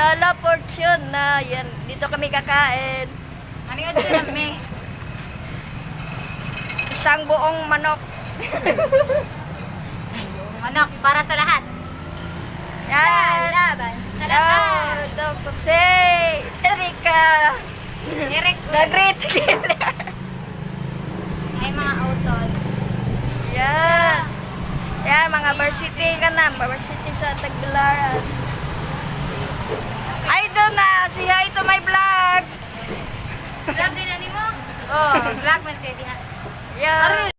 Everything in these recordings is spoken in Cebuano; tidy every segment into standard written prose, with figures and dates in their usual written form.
sa La Fortuna. Yan, dito kami kakain. Ano yun sila, me? Isang buong manok. Manok, para sa lahat. Yan. Laban sa lahat. Yan. Say, Erika, Eric, the great killer. Ay, mga utol. Yan. Yan, mga varsity ka na. Varsity sa Tagbilaran. Ay, doon na. Say hi to my vlog. Vlog din na mo? Oh, vlog man siya diha. Yan.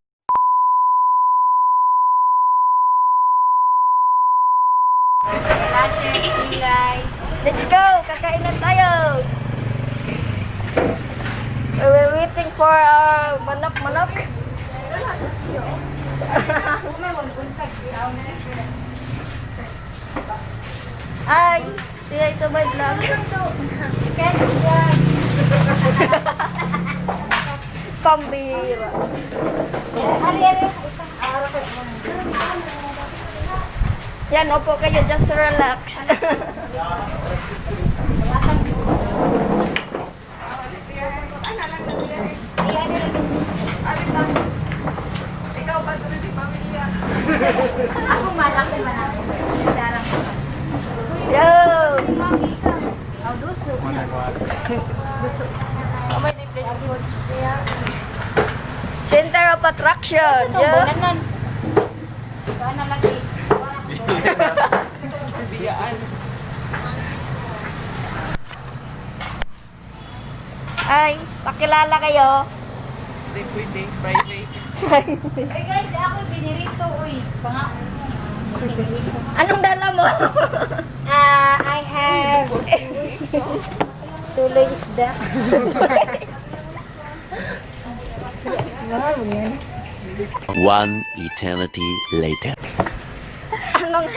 Lashes, kilay. Let's go! Kakain na tayo! We're waiting for our manok-manok. Ay! Say hi to my vlog. Ken vlog. Pambira. Ari, ari, isang araw ko. Yan, opo kayo. Just relax. Ikaw pa tuloy di pamilya. Ako man, ako man. Ako. Sarang. Yo! Oh, duso. Center of attraction. Ito, Yo. bananan. Bana lagi. Biyaan. Ay, pakilala kayo. Hindi pwede. Private. Uy guys, ako binirito, uy. Panga. Anong dala mo? Ah, I have tuloy isda. One eternity later. Anong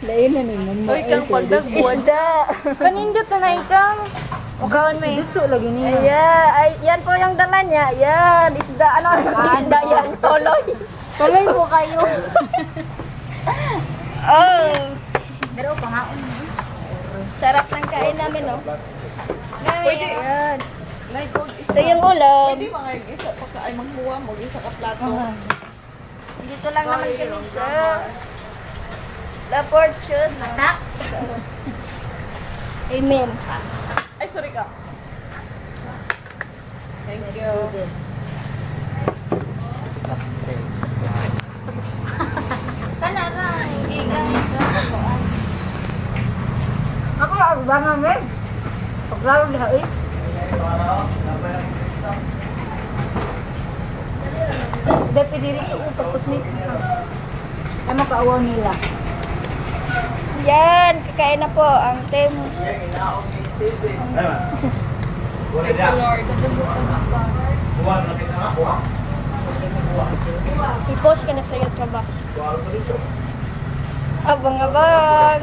Lain na ni mama. Uy, kang pagdagbuan. isda? Kanindot na na ikang. Ukaon may. Duso lagi niya. Ayan, ay, yan po yung dala niya. Yan, isda. Ano, isda yan? Toloy. Tuloy po kayo. Oh, Pero pangaon. sarap ng kain namin, no? Pwede. Yan. Like, kung isa. Ito yung ulam. Pwede mga isa pa ka, ay maghuwa mo, isa ka plato. Dito lang naman kami sa La Fortune. Matak. Amen. Ay, sorry ka. Thank you. Kana ra, hindi guys. Ako ang bangan eh. Paglaro diha eh. Dapat diri ko upag kusmit. Ay makaawaw nila. Yan, kakain na po ang team. Thank you, Lord. Nadabutan ako. I-post ka na sa iyo, trabaho. Abang-abang.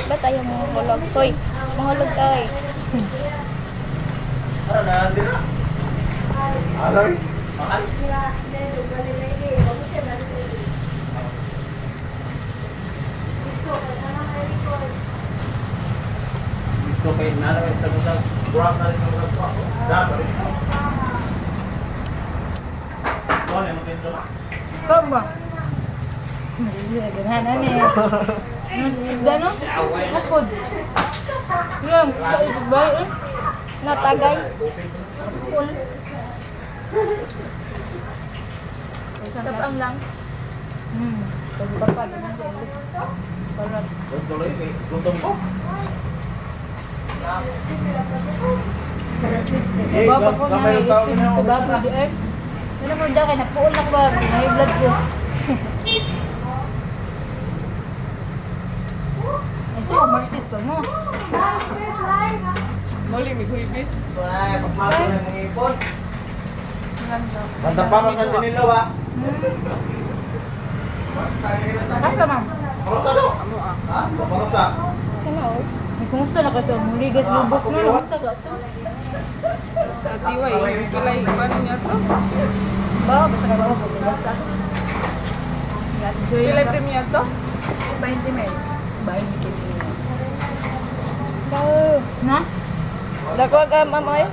Ba't ayaw mo mahulog? Toy, mahulog ka eh. Ikaw ba? Hindi na ganahan eh. Isda no? Bukod. Yan, sa ibig ba eh? Natagay. Tabang lang. Pagpapad naman sa ibig. Baba ko na isip ko baba di ay. Ano mo da kay napuol na ko ba may blood ko. Ito, Marxist pa mo. Muli, may huibis. Banda pa man nilo ba? Asa ma'am? Ha? Parusa. May kumusta na ka to? Muli gas lubok na. Kumusta ka to? Atiway, yung pilay, paano niya to? Ba, basta ka ba basta. Pilay premium to? 20 mil. 20 mil. Na? Dako ka, ma'am, ay.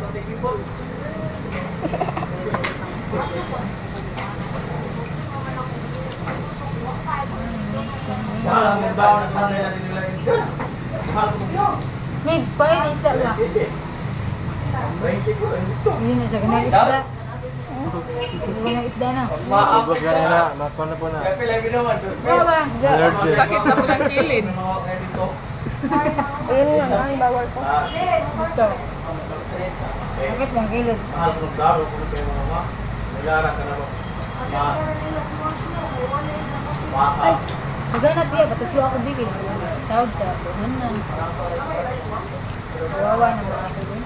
Mix, pa yun, isda ba? Hindi na siya ganang isda. Hindi ko ng isda na. Ubos ganina, makuha na po na. Ba ba? Allergy. Sakit na po ng kilid. Ayun nga, ang bawal ko. Ito. Bakit lang gilid? Magana tiya, patuslo ako bigay. Sahod sa buhanan. Kawawa na mga ako din.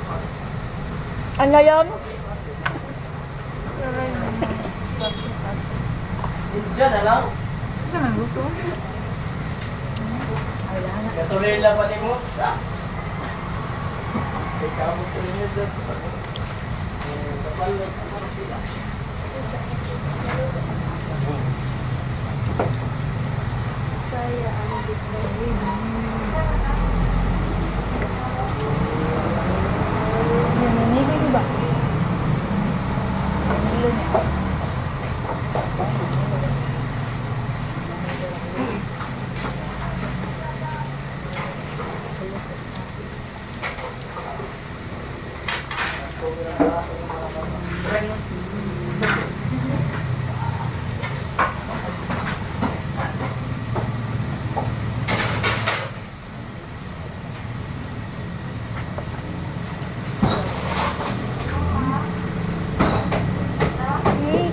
Ano yun? Ano man gusto? Ay, wala na. Naninigaw ba? Ulo niya.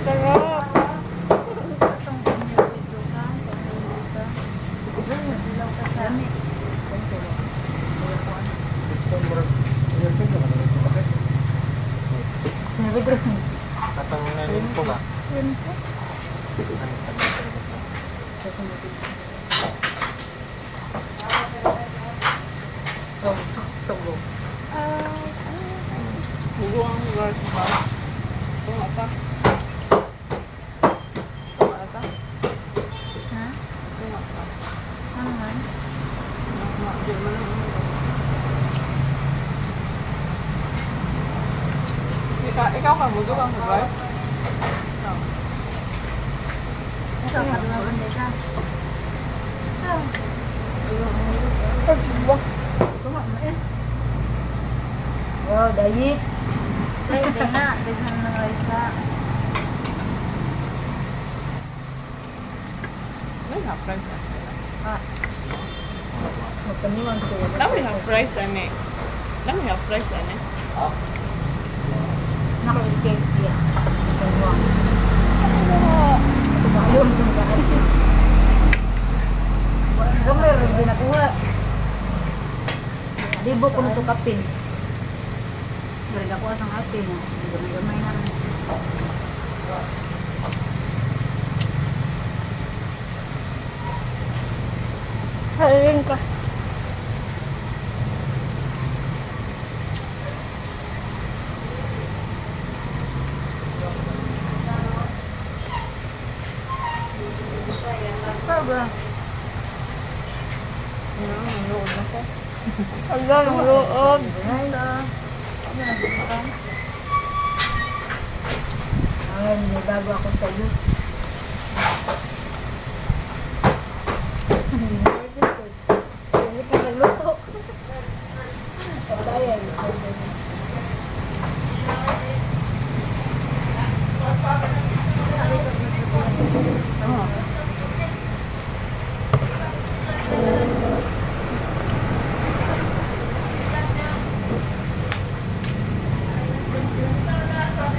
Sarap. Sinabi ko rin. Katang nanin po ba? Oh, stop go. Hugo ang guard ba? Tunga ta. Tunga ta. Ha? Tunga ta. Ano man? Di man ang- Ikaw ka mo, dugang ka ba? Ikaw, kadumaban ka. Wow, diet. Ay, di na. Daghan ng rice. Ano yung half price? Ah? Magpaniwang sila. Dami half price, ane. Dami half price, ane. Nakakikik. Yeah. Magpaniwang. Ayun, yung bakit. Gamay rin din nakuha. Libo ko na ito kapin. Pero nakuha sa kapin. Gamay-gamay na. Ayun ka. Sobra. Nanonood na ko. Ala, ang loob. Ay, may bago ako sa iyo. Hindi pa nagluto. Patay ay.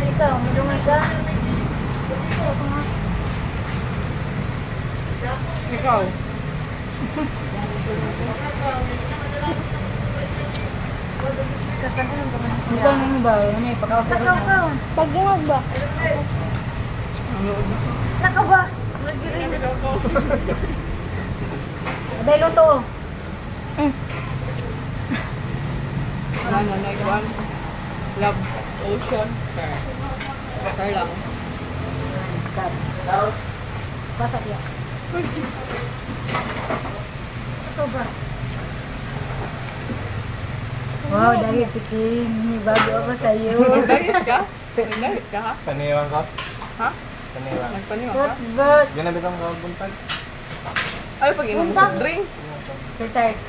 Ikaw, madungay ka. Ikaw. Ikaw nang ba? Ano eh, pagkakapag Nakaw ka. Pag-ingag ba? Nanonood na ko. Nakaw ba? Magirin. Aday, luto oh. Wala na, naikuan. Love Ocean. Fair. Fair lang. God. Basa niya. Ito ba? Wow, dahil si Kim, bago ako sa'yo. Nag-diet ka? Nag-diet ka ha? Paniwang ka? Ha? Paniwang. Nagpaniwang ka? What but? Ganun ba itong kabuntag? Ayaw pag inom mo soft drinks. Precise.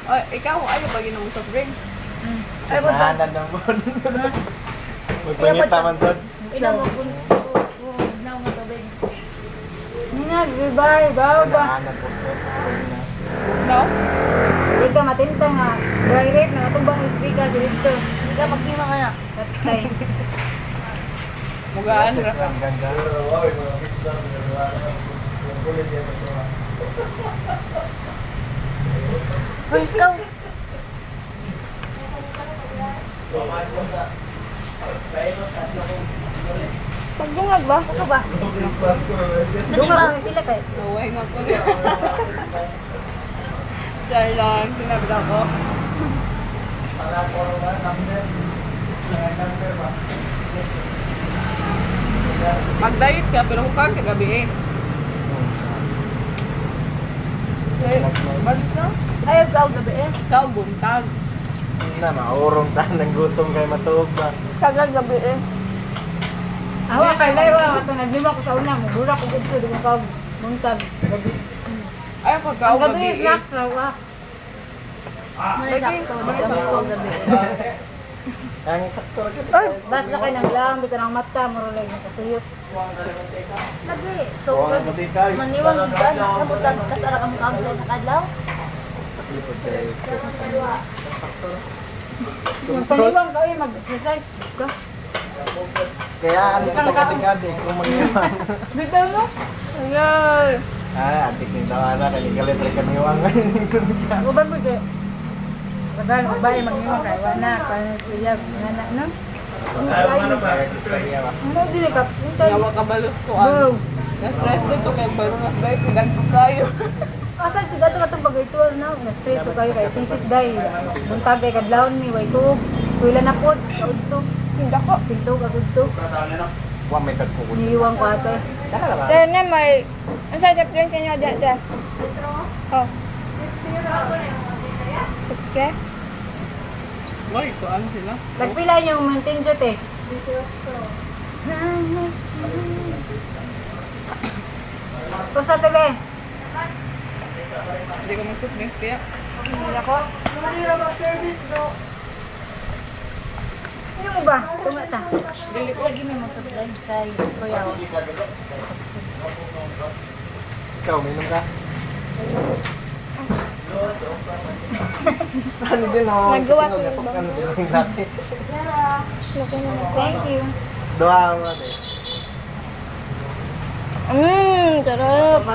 Ay, ikaw, ayaw pag inom mo soft drinks. Ay, buntag. Nahanad ng bon. Magpangita man sod. Ina mo kung na nga tubig. Nga, bye, bye, ba? Nahanad po. No? Di ka matinta nga. Dry rape, nga itong bang ka dito. Di ka magkima ka na. Patay. Mugaan ra ka. Ang ganda. Uy, ikaw. Pagdungag ba? Ano ba? Dungag ba sila kay? Tuway nga ko rin. Char lang, sinabi ako. Mag-diet ka, pero hukang kagabi eh. Eh, balik sa? Ayaw ka gabi eh. Ikaw, buntag. Na, maurong ta ng gutom kay matuog ba? Kagag gabi eh. Awa kay layo ato naglima ko sa una, mugura ko gudto di ko ka buntag gabi. Ayaw ka Ang gabi gabi eh. snacks raw ah. May sakto. Di kami ko gabi. Ang sakto ra ka. Basta kay nang lang bitaw ng mata muro lagi nakasuyot. Lagi. So, Oo, matikay. maniwang ba? Nakabutag kasara kang kaagla sa kadlaw. Magpaniwang ka oy mag-exercise ka. Kaya ano kita katikati kung magiwan. Bitaw no? Ayan. Ah, atik ni tawana kali-kali ra kaniwang. Uban mo kay Bagal mo ba magniwang kay wala pa uyab nga na no? Ano dili ka puntay. Yawa ka balos ko ano. Go. Na-stress dito kay baron nas diet, nagdagdag kayo. Asa si gato katong pag-ritual na na stress ko kayo kay thesis day. Buntag kay kadlawon mi way tuog. Eskwela na pod, kaudto. Dako. Tingtog agudto. Wa may tagkukod. Niiwang ko ate. Kaya na may... Ang sa soft drink inyo dito? Oh. Okay. Why, kuan sila. Nagpila yung Mountain Dew te. Usa te be. Hindi ko mag-soft drinks kaya. Ako. Ano mo ba? Tunga ta. Dili ko. Lagi may mga drink kay Kuya. Ikaw, minom ka? Saan din ako? Nagawa ko yung Ano din ang dati? Thank you. Duha mo ate. Sarap.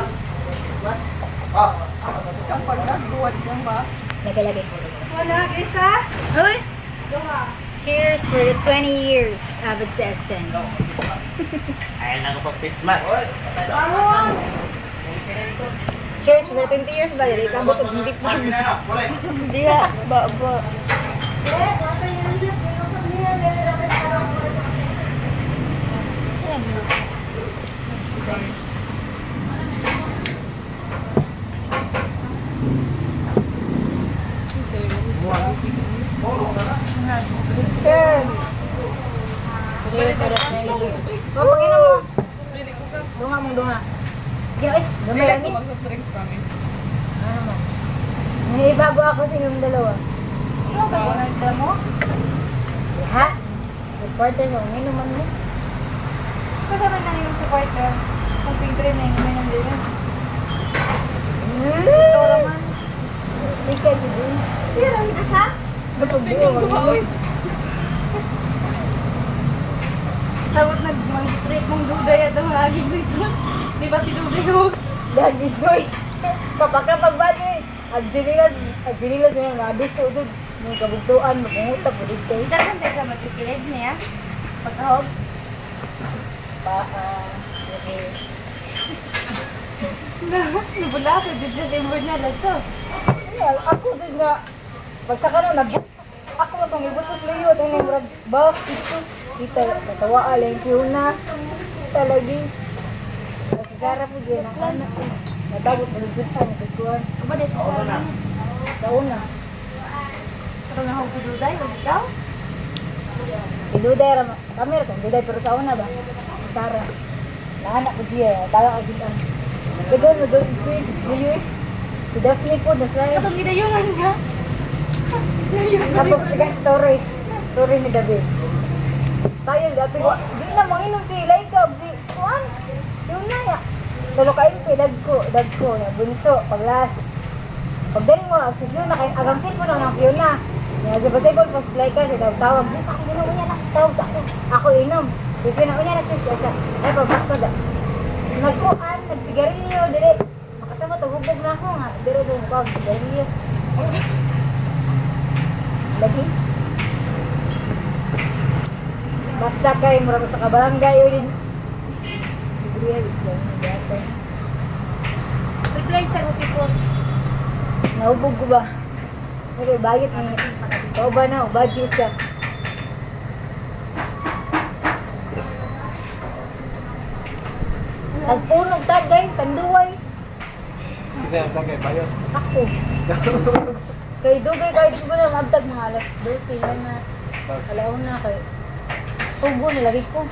Kang pagdagbuhat ka ba? Lagi-lagi. Wala, isa. Uy. Cheers for the 20 years of existence. Ayan ako pa Christmas. Cheers for the 20 years ba? Dili ka bukod hindi pa. Diha, ba, ba. Cheers for the 20 years. Oh, panginoon mo. Dunga mong dunga. Sige, ay, gamay Dili lang ko ni. mag-soft drinks, promise. Ano mo? Nangibago ako sa inyong dalawa. Ano mo? Ha? Supporter mo, ngayon naman mo. Pwede ba na yung supporter? Kung tig-3 na yung may nandito. Ikaw, sige. Siya lang ito sa? Duha, oy. Sabot nag-trip mong duday at ang mga aging dito. Di ba si Duday ho? Dagi doy. Kapag bagay. Adjinilas, adjinilas yun, nabis ko ito. Nung kabugtuan, mapungutak, budig kayo. Dagan tayo sa magkikilid niya. Pagkahog. Paa, okay. Nabula ko dito sa timber niya. Lagto. Ay, ako din nga, pagsaka na, nag... Ako mo tong ibutos layo at ang murag box ito. Kita katawa lang Fiona. Basta lagi. Si Sarah po din ang anak ko. Natabot mo sa sultan ni Kuan. Aba dito sa una. Sa una. Katong nahog si Duday ug ikaw? Si Duday ra kami ra kung Duday pero sa una ba? Si Sarah. Naanak ko siya, tawa ko siya. Dagon mo doon squeeze, liyo eh. Si Daphne po, nasa Katong gidayungan niya. Tapos siya story. Story ni David. Tayo, dati ko, di na manginom si Laika, ug si Juan. Yun na ya. Tulo ka MP, dagko, dagko, na bunso, paglas. Pagdali mo, si Fiona, kay agang cellphone na ng Fiona. Ya, sa cellphone, pas Laika, si tawag tawag. Di sa akong ginawa niya na, tawag sa ako. Ako inom. Si Fiona, unya na sis, asa. Ay, pagpas ko da. Nagkuan, nagsigarilyo, dire. Makasama, tugubog na ako nga. Dire sa mukha, sigarilyo. Lagi. Basta kay murag sa kabarangay ulit. Siguro yan, ito. Reply sa Rupipon. Nahubog ko ba? Pero bayot ni Soba na, ubaji siya. Nagpunog tagay, tanduay. Kasi ang tagay bayot. Ako. Kay dugay kay di ko na magtag mga alas 12 lang na. Tapos, Alaw na kay. Tubo na lagi ko.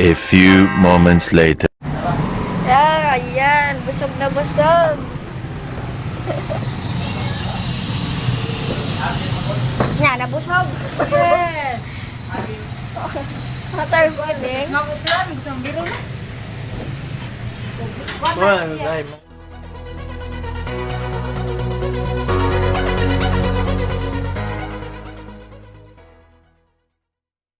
A few moments later. Yeah, ayan. Busog na busog. Nga, nabusog. Yes. Matar ba din? Makutsura, gusto biro na. Well, dai.